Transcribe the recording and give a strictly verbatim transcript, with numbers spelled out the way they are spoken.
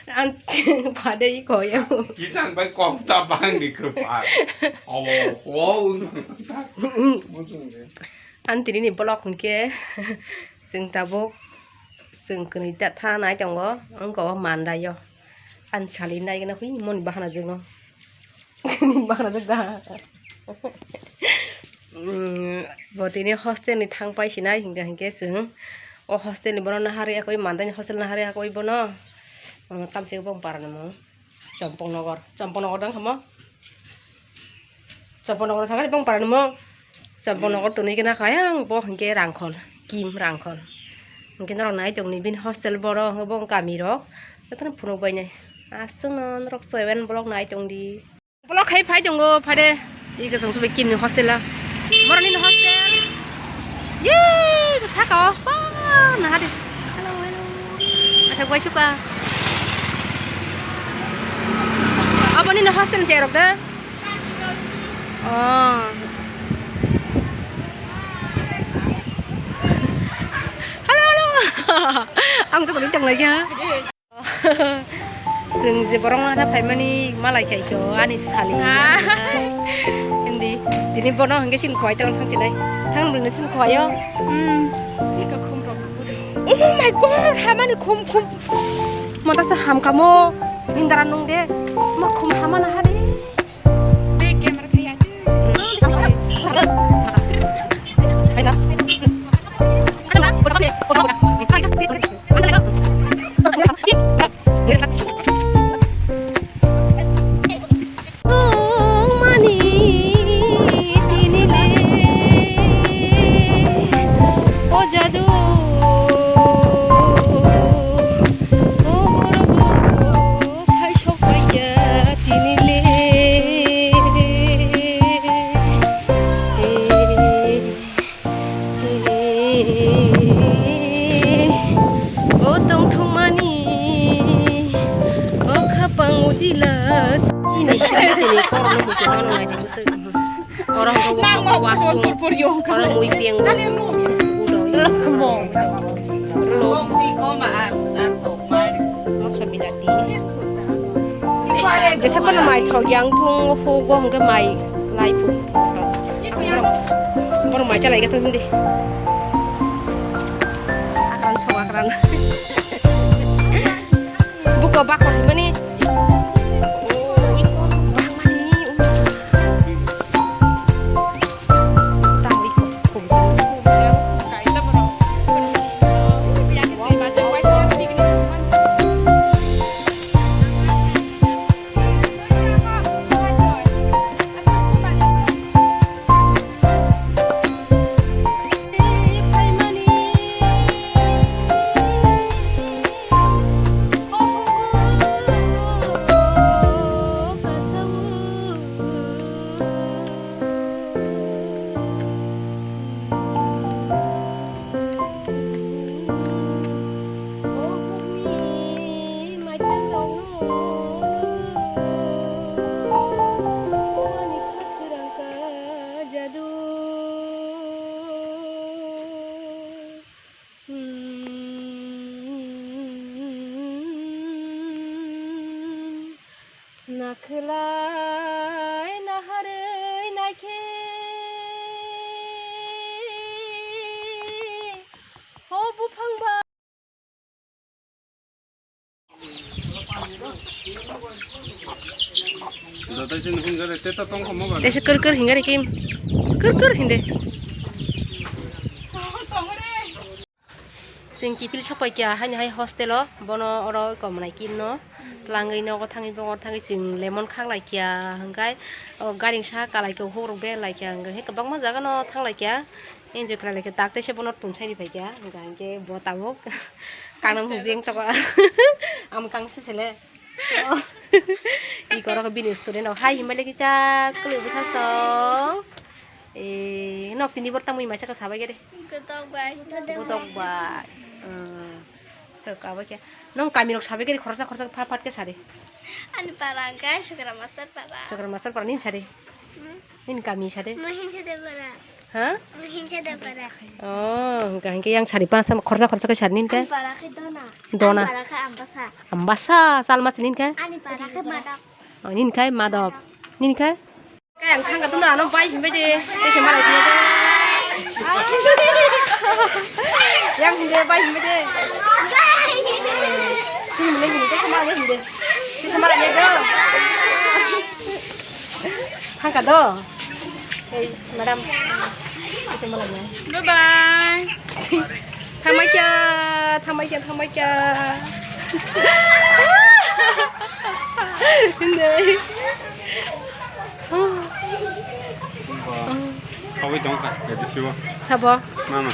Ang phade i koyo. Kisang bai kok ta bang di krupa. Oh, oh. Ang tini ni vlog hwnkhe chwng tabuk chwng kwnwi ta tha nai tongo, wngkha o mandaio. Ang sali nai gana hui moni bahana jwkno. Bahana jwk da. Mm, bo tini hostel ni thang pai sinai hingka hingke chwng o hostel ni bono nahari yakwi mandai ni hostel nahari yakwi bono. Mm, tamse bong para ni mung. Chompong nogor, chompong nogor dang hamo. Chompong nogor sakani bong para ni mung. Chompong nogor tuni kena kayang bo hingke rangkhol, kim rangkhol. Hingke norok nai tong ni bini hostel boro hingke bong kami rok. Jotono phunuk bai nai. Aswk no norok seven vlog nai tong di. Vlog khai phai tongo, phade. Ike song subai kimni hostel o. Boroni ni hostel. Yee, saka o. Ba, naha de. Hello, hello. Atha guai suka. Aboni ni hostel cherok de. Oh. Hello, hello. Ang to tong lagi ha. Chwng je borok no hana phaimani malai khai khe o ani sali. Hai. Hindi tini bono hwnkhe chini khowai tong thang chinai. Thang bwlwino chini khowai o. Hmm. Oh my God, hamani khum khum. Mata se hamkamo. Nindara nung de. Ma khum hamana hari. Hai sok pai ya tini le. O tong thong mani, o khapang utila. Ini sini tini korno mutu mano nai tini se. Orang ko waka ko wasung, orang mui piang ko. Udah. Long ti ko ma ar, ar to ma. Moso bilati. Jesa kono mai thok yang thung hu gom ke mai lai phu. Borok, borok mai chalai ke thung hindi. Akran so akran. Buka bakor bani. Nakhwlai naharwi naikhe o buphang ba. Tesa kir kir hingari kim. Kir kir hinde. Chwng kiphil sok pai kha haini hai hostel o, bono oro kom nai kim no. Tlangwi nogo thangwi bongor thangwi chwng lemon khak lai kha hwnkhe o gari sa kalai kha, hukrok ber lai kha hwnkhe kwbangma jaga no thang lai kha. Enjoy khlai lai kha, dak teisa bono tun sai ni phai kha hwnkhe bo tabuk kanam hujeng toko. Am kang se sele. Iko rok bini student rok hai himbai le kisa kwlwi bwsa song. Eh, nok tini bor tamwi maisa ka sabai gede. Gotok bai. Gotok bai. Hmm. Tok abai khe. Nong kami rok sabai gede khoroksa khoroksa phat phat khe sari. Ani para hwnkhe Sukra Master para. Sukra Master para nin sari. Hmm. Nin kami sari. Mahin sade para. Ha? Hinsa da para. Oh, hingka hingke yang sari pansa khorsa khorsa ke sari nin ke? Ani para ke dona. Dona. Ani para ke ambasa. Ambasa, salma sinin ke? Ani para ke madok. Oh, nin ke madok. Nin ke? Kaya ang thangka tunda ano bai himbai de. Tesa malai de. Yang himde bai himbai de. Himle himde tesa malai himde. Tesa malai de. Thangka do. Hey, madam. Tesa malai de. Bye bye. Thamaikya, thamaikya, thamaikya. Hindi. Kawai tongkha, edi siwa. Sabo. Mama.